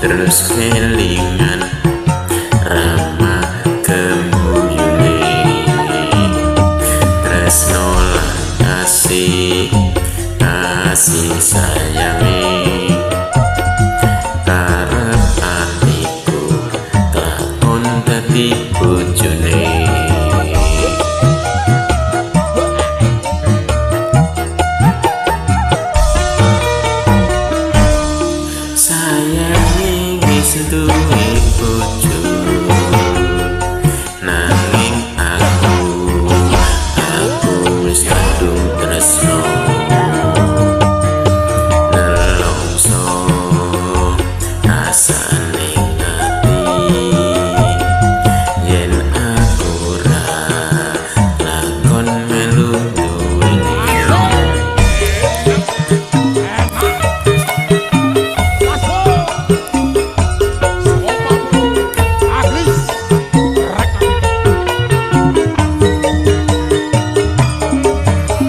Terus kelingan ramah kembuyune, tresno lan kasih, kasih sayange. Karep atiku kelakon dadi bojone. Sayange wis duwe bojo, nanging aku wis kadung tresno. Nelongso rasane ati yen aku ra lakon melu duweni. Agris Rekan.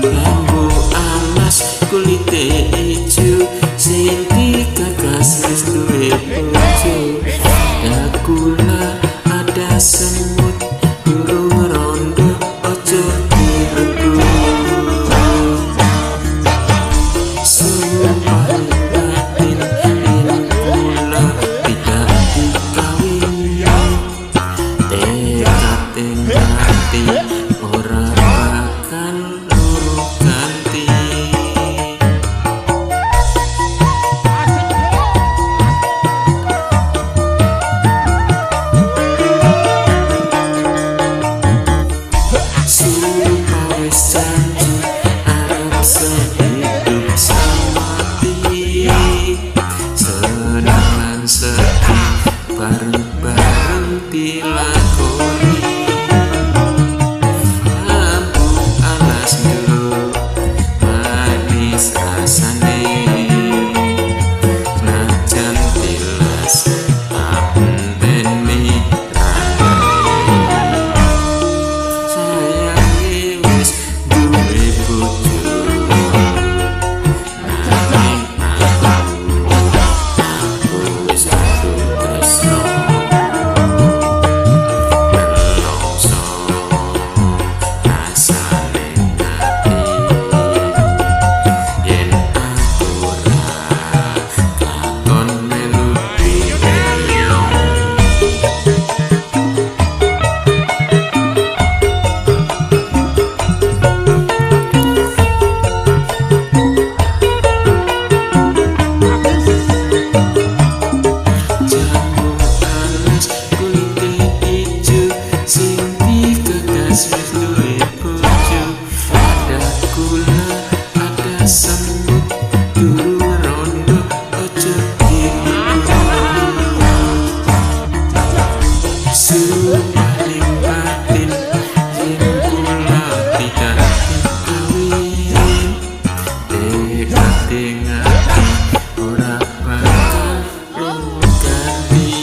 Lambu alas kulite ijo, sing digagas wis duwe bojo. Dakula ada semut durung rondo, ojo diregu. Sumpah batin yen kula tidak dikawini, tekad ing ati ora bakal luru ganti. Sumpah wis janji arep sehidup semati, senang lan sedih bareng-bareng dilakoni. Lampu alas nduk manis rasane, najan tilas tak enteni randane. Sayange wis duwe bojo, nanging aku wis kadung tresno. Nelongso rasane ati yen aku ra kelakon melu dhewe. Jambu alas kulite ijo, sing digagas wis duwe bojo. Ada gula ada semut durung rondo, ojo diregu. Sumpah ning batin yen kula tidak dikawin, tekad ing ati ora bakal luru ganti.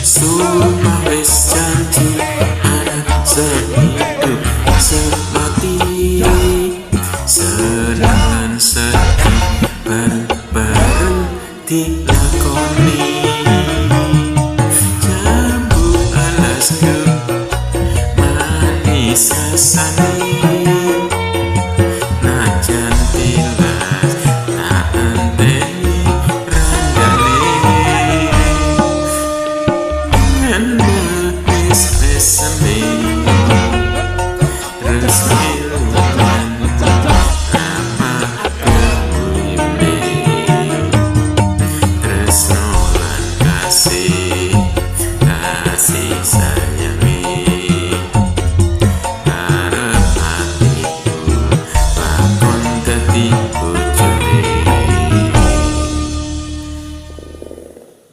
Sumpah wis janji arep sehidup semati, senang lan sedih bareng-bareng dilakoni. Jambu alas manis rasane, najan tilas tak enteni randane. Manis meseme terus kelingan ramah kebuyune, tresno lan kasih, kasih sayang.